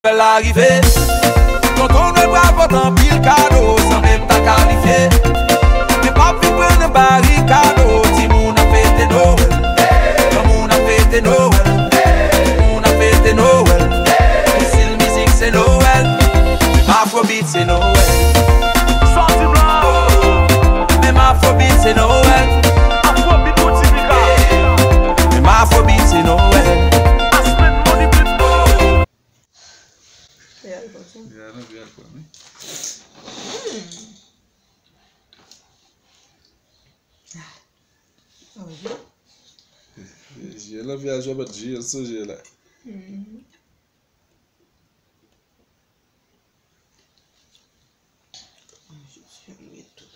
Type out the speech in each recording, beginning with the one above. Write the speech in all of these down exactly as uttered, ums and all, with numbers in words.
Nwèl la rive. Tonton Nwèl pral pote anpil kado, san menm ta kalifye. Men p ap vin pran nan barikado. Timoun ap fete Nwèl, granmoun ap fete Nwèl, timoun ap fete Nwèl. Stil mizik se Nwèl, menm afrobeat se Nwèl. Sòti blan. Menm afrobeat se Nwèl. Afrobeat pou T V K. Menm afrobeat se Nwèl. Aspen money beat. Fè al konsa. Ya, nan fè al konsa, wi. Hmm. Ah. Oh, je. Je, lanvi a jwe bat je, sonje la. Mhm. Je ferme tout.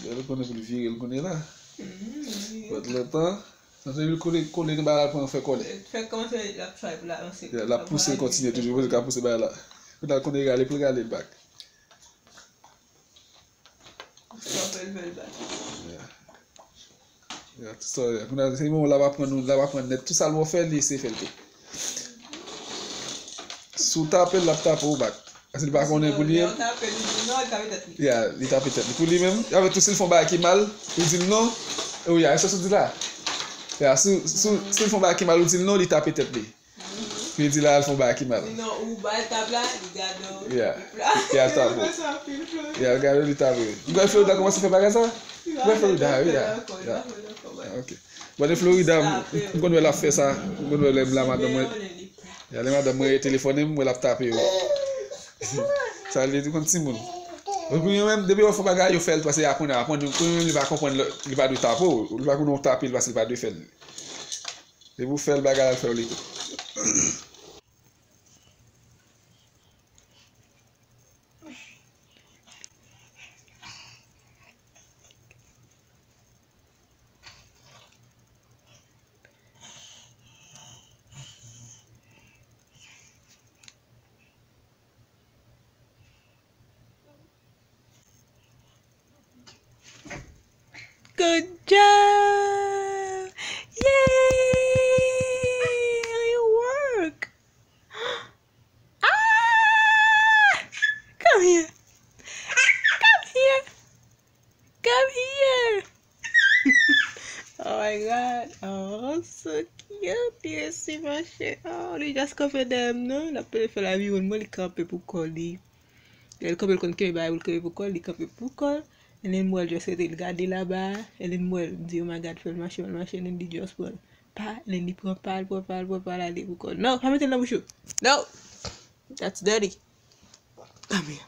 Lè l konnen pou l vire, l konnen la. But lontan, sa se li kole, kole nan bagay la, pran fè kòlè. Fè kòmanse l ap try pou l avanse. Yeah, l ap pouse, kontinye toujou, pouse, ka pouse bagay la. Kounye a l konnen rale, pou l rale l back. Sa fè l fè l back. Yeah. Yeah, tout sa, yeah. Kounye a, se moman l ap aprann nou, l ap aprann nèt. Tout sa l wè w fè, li eseye fè l tou. Si w tape l, l ap tape w back. Paske li pa konnen pou li menm. Lè w tape, li di non, li tape tèt li. Yeah, li tape tèt li. Pou li menm, avèk tou, si l fè yon bagay ki mal, li di l non. Wi, a, se sa w di la. Yeah, si, si, si l fè yon bagay ki mal, ou di l non, li tape tèt li. Pou li di la, al fè yon bagay ki mal. Sinon, ou ba l tap la, li gade w. Yeah. Li al tape w. Konsa anpil Florida. Yeah, gade w, li tape w. Ou wè Florida kòmanse fè bagay sa? Ou wè Florida, wi, yeah. Yeah. Ok. Bon, de Florida, m, m konn wè l ap fè sa. M konn wè lè m la madanm mwen. Ya, lè madanm mwen telefone m, m wè l ap tape yo. Sa vle di konn timoun. Donk, yo menm, depi yo fè bagay, yo fè l, paske y aprann, aprann, kounye menm li pa konprann, li pa dwe tape w. Li pa konn ou tape l, paske li pa dwe fè l. Depi w fè l bagay la, l fè w li tou. Good job! Yay! It work! Ah! Come here! Come here! Come here! Oh my God! Oh, so cute! Li resi mache. Oh, li just kanpe dèyè m, non? L ap fè lavi wonn mwen, li kanpe pou kò li. Lè l kanpe, l konn kenbe bagay pou l kenbe pou kò l, li kanpe pou kò l. And then m wè l just rete, l gade laba. And then m wè l, m di, "Oh my God, fè l mache, fè l mache." And then li just pran pa, and then li pran pa, l pran pa, l pran pa, l ale pou kò l. No, pa mete l nan bouch ou. No! That's dirty. Come here.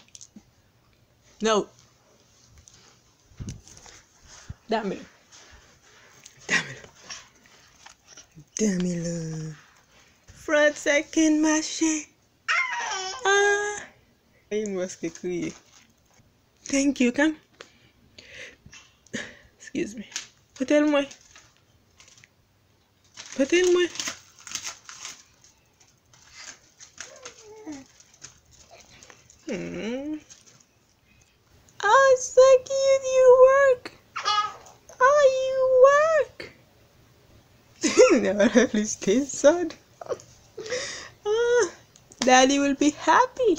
No. Dame. Damelo. Damelo. Front second mache. Ah. Ay, m prèske kriye. Thank you, come. Excuse me. Pote l mwen. Pote l mwen. Hmm. Oh, so cute, you work. Oh, you work. Never really stay sad. Ah, daddy will be happy.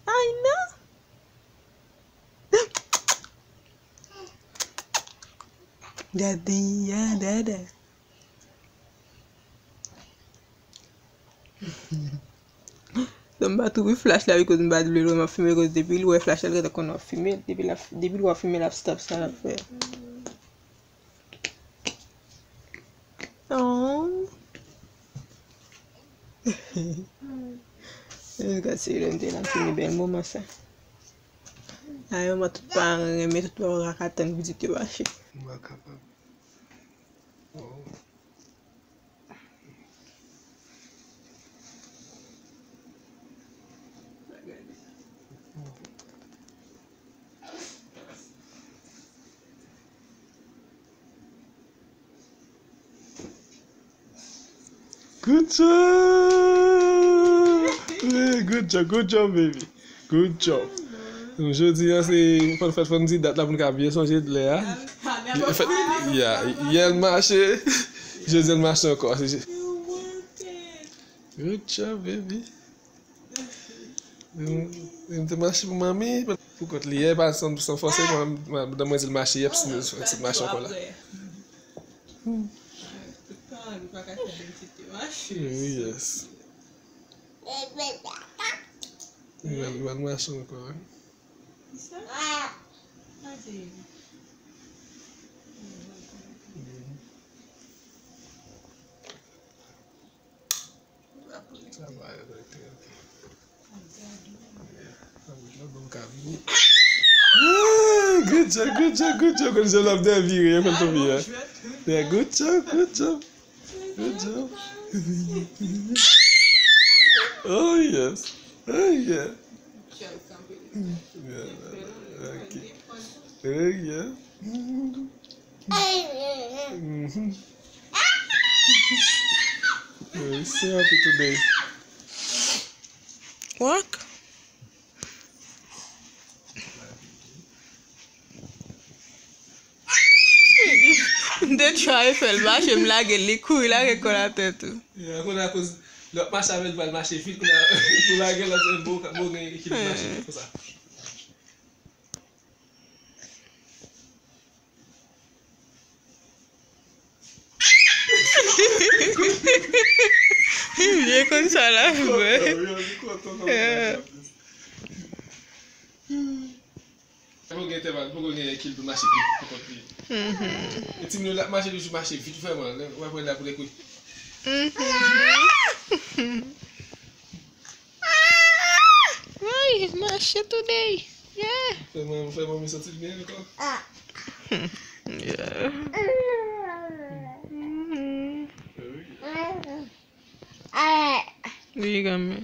I know. Daddy, yeah, daddy. Non, m pa twouve flash la, because m pa t vle l wè m ap filme, because depi l wè flash la, l gentan konn w ap filme. Depi l ap, depi l wè w ap filme, l ap stop sa l ap fè. Oh. Gad se lè m te la, m filme bèl moman sa. Ay, manman, tout paran renmen, tout paran ka tann pitit yo mache. M pa kapab. Oh. Good job! Hey, good job, good job, baby. Good job. Jodi a se fò n fèt, fò n di dat la pou n ka byen sonje lè a. Fèt, ya, yè l mache, jodi a l mache ankò. Se je- Good job, baby. M te mache pou manmi, pou kont li, yè pa san, san fòse, madanm mwen di l mache, yèp, se mache ankò la. Yes. Li pral, li pral mache ankò, wi. Kisa? Sa se. Sa va, ok, ok. Yeah, good job, good job, good job. Konn jan l ap devire, yo konn tonbe, yeah. Yeah, good job, good job. Good job. Oh, yes. Oh, yeah. Yeah, ok. Oh, yeah. Mm-hmm. Yeah, so happy today. Walk. M te try fè l mache, m lage l, li kouri lage kò l atè tou. Yeah, kounye a akoz lè w ap mache avè l, l pral mache vit, kounye a pou lage l, lòt se bon, bon gen ekilib mache vit konsa. Li byen konn sa l ap fè. Poko gen entèval, poko gen ekilib pou mache vit pou kont li. Mhm. E timoun yo l ap mache toujou mache vit vrèman, lè w ap wè l ap rekwe. Mhm. Ay, mache today. Yeah. Fè manmi, fè manmi santi l byen ankò. Yeah. Mhm. Wi, granmè.